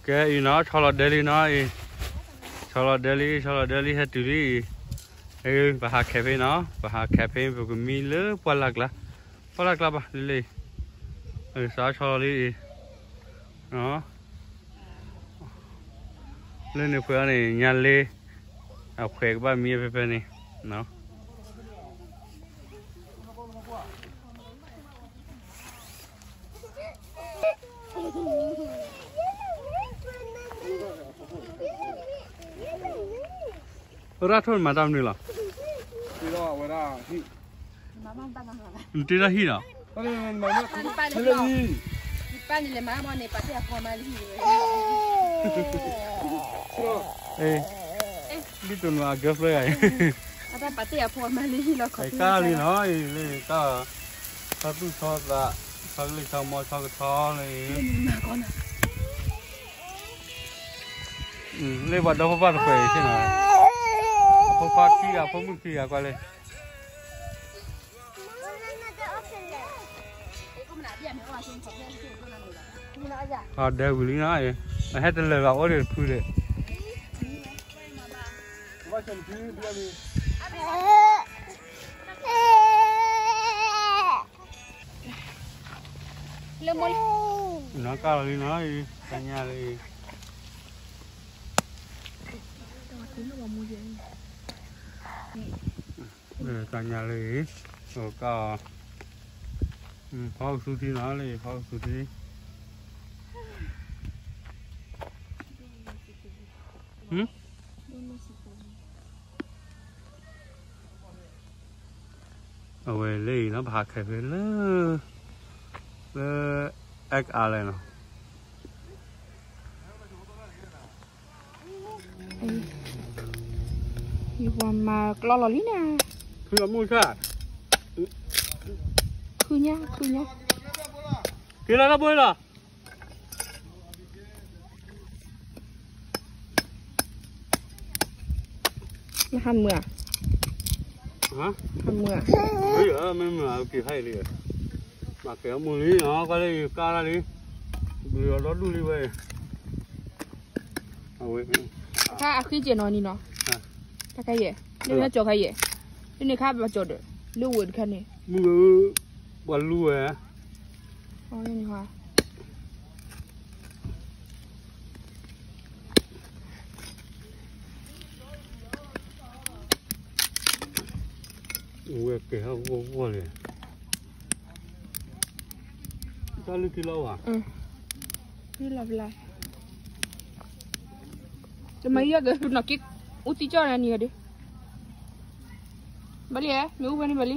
ကဲအံၤနီၤ ဆီလီၤဒဲလံနီၤအံၤ, ဆီလီၤဒဲလံ ဆီလီၤဒဲလံ ဟဲတုၤလံအံၤ, ပဟးခဲဖဲနီၤ ပဟးခဲဖဲ ပကမံလၢပှၢ်လၢ်ကျါ, ပှၢ်လၢ်ကျါဘၣ်လံလံ, စးဆီလီၤလံအံၤ, လၢန့ၣ်ဖဲအံၤန့ၣ် ညါလ့, အဖှဲးကဘၣ်မံဖဲဖဲန့ၣ် ရၣ်ထိၣ်မၤတၢ်မနုၤလီၤ, နတ့ထီၣ်ဟံၣ်လီၤ, ပၢ်န့ၣ်လဲၤမၤမ့ၢ်န့ၣ် ပာ်တ့ၢ်အဖိမါလၢဟံၣ်, ဒ်သိးနအ girlfriend ဂၤအံၤ, ပာ်တ့ၢ်အဖိမါလၢဟံၣ်လီၤ ခီၣ်ကၢ်လံနီၤအံၤလၢကၢ်, ဆီသူၣ်ဆီသး, ဆီကလံၢ်ဆီမီဆီကထီလၢအံၤ, လၢပှၤဒီဖိပၢ်တခွဲးအံၤန့ၣ်, အဖိခွါခံဂၤ အဖိမုၣ်ခံဂၤကွၢ်လၢ အဒဲဝံၤလံနီၤ, အဟဲတလၢာ်ဘၣ်အိၣ်ဒီးတဖုဒီး, နီၢ်ကၢ်လီၤလံနီၤ, တၢ်ညါလၢအံၤ, တၢ်ညါလၢအံၤ, ကၢ်အီၤ, ဖီကသူထံနီၤလၢအံၤ ဖီကသူထံ အဝဲလၢအံၤနီၤ ပဟးခဲဖဲလၢ, လၢ X R လဲၣ်နီၤ, ယပှၤမၤကျီလီၤလံန့ၣ်, ဖုအမုၢ်ဆၣ်, ခုညါ ခုညါ, က့ၤလီၤတၢ်ဘိလီၤ နဟးမုာ်ဧါ, ဟးမုာ်ဧါ, မ့ၢ်မုာ်ဧါ က့ၤဟဲအံၤလံ, မၤကဲအမုာ်လံနီၤ ကွၢ်လၢယကါတၢ်လံ, ဘုးအီၤဒီဒူၣ်လံဝဲ, အဝဲ, ခါအဃံကဲနီၤနံၤနီၤ, တၢ်ခါယဲၢ်, လၢနကၠီၤခါယဲၢ်, လၢန့ၣ်ခါဘၣ်ကၠီၤဒီး, လၢဝဲတခါန့ၣ်, မုၢ်, ပှၤလူဝဲ ဝဲကဲဟးဂီၢ်ဂီၢ်လဲၣ်, တၢ်လုၢ်ထံလီၤဘၣ်, ထံလီၤဘျါ, တမၤယီၢ်ကဲနီၢ်က့, အိၣ်သံကၠီၣ်နၤနံၤဒီး, ဘၣ်လံ, မ့ၢ်အိၣ်ဝဲန့ၣ်ဘၣ်လံ,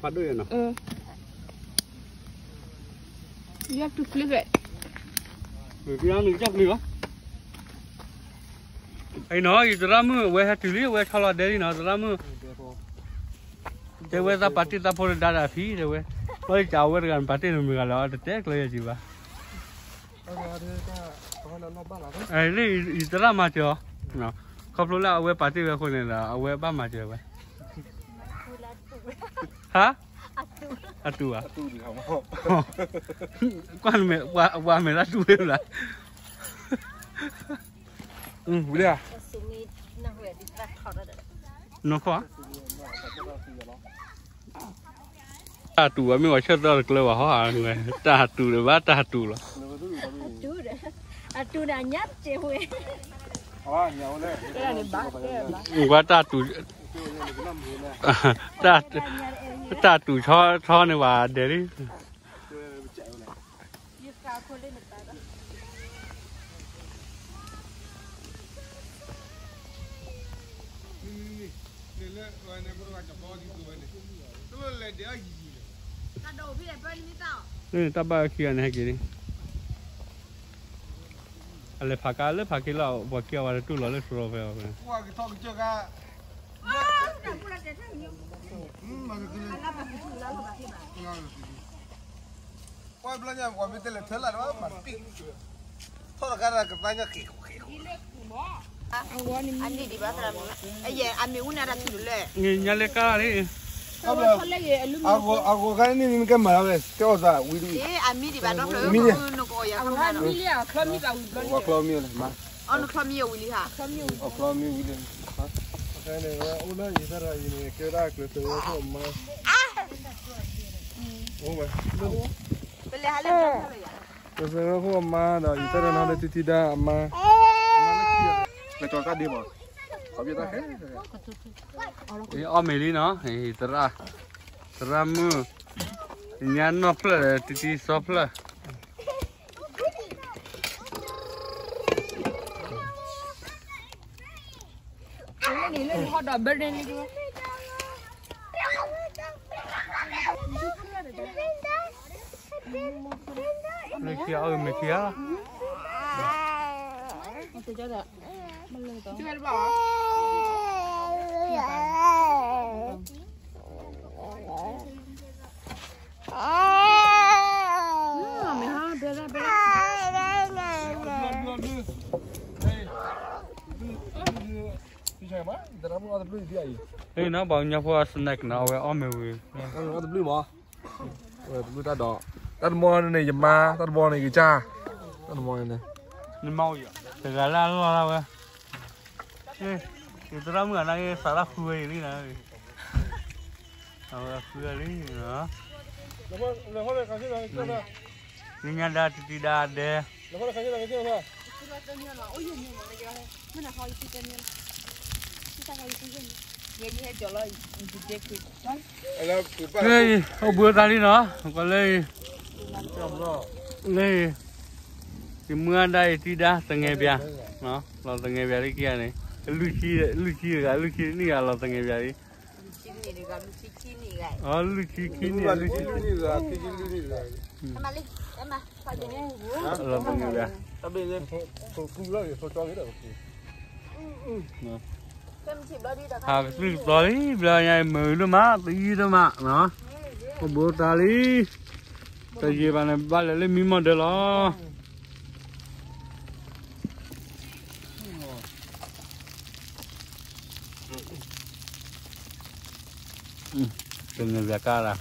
ဖးဒိၣ်ယဲနီၤ, you have to flip it, မ့ၢ်ပျၢ်နုာ်ကၠီၣ်ပျံၤဘၣ်, အံၤနီၤ ယသရၣ်မုၣ်အဝဲဟဲတုၤလံ အဝဲဆီလီၤဒဲလံနီၤ သရၣ်မုၣ်, တဲဝဲသးပာ်တ့ၢ်သးဖိတဒါဒၣ်ဖံးတဲဝဲ, ဘၣ်ယကးအဝဲတဂၤနပာ်တ့ၢ်နမုၢ်ဂၤလီၤ တတဲကျၢၤယဲက့ၤဘၣ် လၢယသရၣ်မၤစၢၤအီၤ, ခီဖျိလၢအဝဲပာ်တ့ၢ်ဝဲအဃိန့ၣ်ဒီး အဝဲဘၣ်မၤစၢၤဝဲ, ဟါ, အတူၢ်ဧါ, ကွၢ်နမဲာ်, ပှၤမဲာ်တၢ်တူၢ်ဝဲဘၣ်, ဝံၤလံဧါ, နီၢ်ခီ တၢ်တူၢ်ဘၣ် မ့ၢ်ပှၤဆၢၣ်သီတကျၢၤဘၣ်ဟီဧါ, တၢ်တူၢ်ဒီးဘၣ်တၢ်တူၢ်လီၤ, အတူၢ်ဒီးအညါတစဲးဝဲ, ကွၢ်တၢ်တူၢ်, တၢ်တူၢ်ဆီထီန့ၣ် ပှၤဒဲးလံ လၢတၢ်ဘၣ်ခံဂၤန့ၣ်ဟဲက့ၤလံ, အလဲၤဖးကါလၢဖးက့လီၤ ပှၤခံဂၤဝဲတတူၢ်လီၤလၢတြီဖဲအီၤဖဲ ကွၢ်ဘျီညါ ပှၤမ့ၢ်တဲလဲၤထၢလၢ်ဒီးမၤတပံၢ်, ထီၣ်တခါတၢ်ကသါညါဃ့ၢ်ဃ့ၢ်ဃ့ၢ်, အန့ၣ်ဒံးဘၣ်သရၣ်မုၣ်, အယဲၢ်အမ့ၣ်အူန့ၣ်တၢ်ထူၣ်လၢ, ညါလဲကါလံ, အဂီၤခါန့ၣ် နကဲမၤဝဲ ကဲအီၣ်သးဝံၤတဝံၤ, မံဒံး, အချီမံလဲၣ်, အချီမံဝံၤလံ, အိၣ်လၢယသရၣ်အံၤန့ၣ် ကဲဒၣ်ကျဲးစၢးဝဲခိၣ်အမါ, အိၣ်ဝဲ, ကျဲးစၢးဝဲခိၣ်အမါဒီး ယသရၣ်နီၢ်လၢတံၢ်တံၢ်ဒါအမါ, ကျဲးစၢးတၢ်ဒ့မး, အီၣ်မ့ၤလံနီၤ, သရၣ်, သရၣ်မုၣ်, ညါနီၢ်ဖျၢၣ်ဒီး တံၢ်တံၢ်စီဖျၢၣ် လၢခံအီၣ်ဂ့ၤမ့ၤခံဂၤလီၤ. နီၤ ပှၤကညီဖိအ snack နီၤ အဝဲအီၣ်မ့ၤဝံၤ, တၢ်တဘျုးမး, တၢ်တဘျုးတၢ်ဒီး, တၢ်တဘျီန့ၣ် ယမါ, တၢ်တဘျီန့ၣ် ယကၢ်, တၢ်တဘျီန့ၣ်, တဂၤလၢအလီၢ်လၢ်ဝဲ, ယသရၣ်မုၣ်အနၢ်ဂ့ၤ စးထီၣ်ဃုဝဲအံၤလံနီၤ, အဝဲဃုဝဲလံနီၤ, နညါဒါတံၢ်တံၢ်ဒါဒဲး အိၣ်ဘှံးအသးလံနီၤ, ကွၢ်လၢအံၤ, လၢအံၤ, ယမုၢ်အဒါအံၤတံၢ်ဒါသငဲးပၠး, လီၤသငဲးပၠးလၢခံဂၤန့ၣ်, လွံၢ်ဆံ, လွံၢ်ဆံတဂၤ လွံၢ်ဆံနံၣ်ဂၤလီၤသငဲးပၠးလံ, လွံၢ်ဆံခံနံၣ်, လွံၢ်ဆံ, လီၤသငဲးပၠး, ဟးကသံၣ်ကသီလံ ဘျီညါအံၤ မုာ်ဒိၣ်မး သယုၢ်ဒိၣ်မးနီၤ, အိၣ်ဘှံးအသးလံ, တယံာ်ဘၣ်န့ၣ် ဘၣ်လဲၤလၢမံမီၢ်ဒၢးလီၤ. တနံၤဘၣ်ကါလီၤ,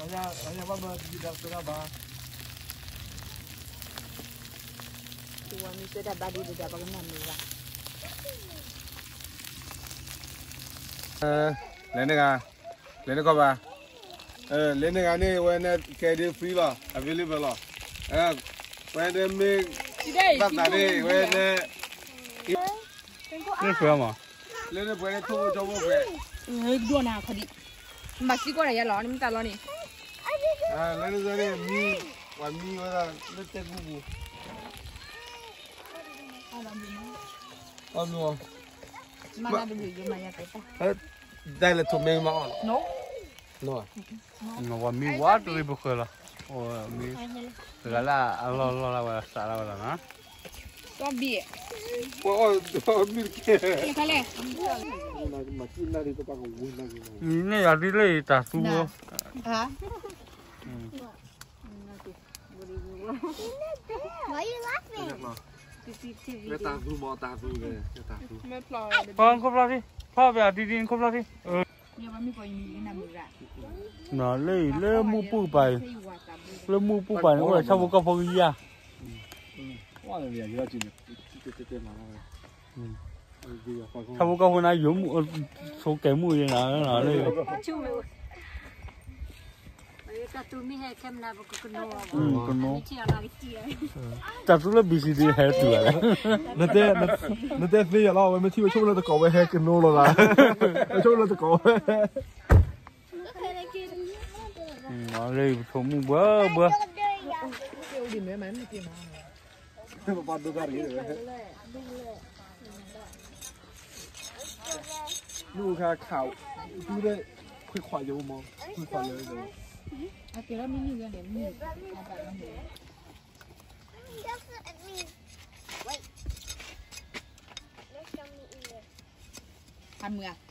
လဲၤန့ၢ်ဂၤ, လဲၤန့ၢ်ခီဘၣ်, လဲၤန့ၢ်ဂၤန့ၣ် ဝဲန့ၣ် ကဲဒ် free လီၤ available လီၤ, ဝဲန့ၣ်မ့ၢ် ဘၣ်သးန့ၣ် ဝဲန့ၣ် လၢပှဲၤမး, လၢန့ၣ်ပှဲၤန့ၣ် ထိၣ်ဖိကၠီဖိပှဲၤ, ဒိၣ်နၤခီဒံး, မၤသံကွၢ်တၢ်ယဲလီၤ နမ့ၢ်တၢ်လီၤန့ၣ်, လၢန့ၣ်မံ, ပှၤမံဝဲဒၣ်လၢတဲကူပူၤ, အီၣ်ဘျီ, ဒ်လဲၣ်ထိၣ်မ့ၢ်မၤအီၣ်လီၤ, ပှၤမံဝဲတရံးပဃၢၤလီၤ, မံ, တဂၤလၢအလီၢ်လီၢ်လၢဝဲ စးလၢဝဲလီၤနီၤ, ပှၤအီၣ်မံတကဲ, န့ၣ်ယၤဒ်လၢတၢ်သူ, ခိၣ်ဖျီၣ်ထံ, ဖျီၣ်ပယၤတံၢ်တံၢ်ခိၣ်ဖျီၣ်ထံ, လၢအံၤ လၢမုၢ်ပူၤပာ်အံၤ, လၢမုၢ်ပူၤပာ်န့ၣ် အိၣ်ဒီးဆၣ်ဖိကီၢ်ဖိကယၢ်, ဆၣ်ဖိကီၢ်ဖိန့ၣ် ယိၤမုၣ်, ဆိကဲမုၣ်ယဲနၤ, ကနိ, တၢ်သူလၢ ဘံၣ်စံၣ်ဒံး ဟဲတုၤဘၣ်လဲၣ်, နတဲသ့ယၤလီၤ ဝဲမ့ၢ်ထံၣ်ဝဲဆိကမိၣ်လၢတကိးဝဲဟဲကနိလီၤသး, ဝဲဆိကမိၣ်လၢတကိးဝဲ လၢပဆိမုၣ်ဘှၢဘှၢ, ပပၢ်ဒိၣ်တၢ်တဂ့ၤ, မုၢ်ခါခး, တူၢ်လၢ, ခွံခွါယိမး, ခွံခွါယိ, ဟးမု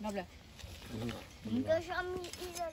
ာ်ဧါ, နီဘျၢၣ်,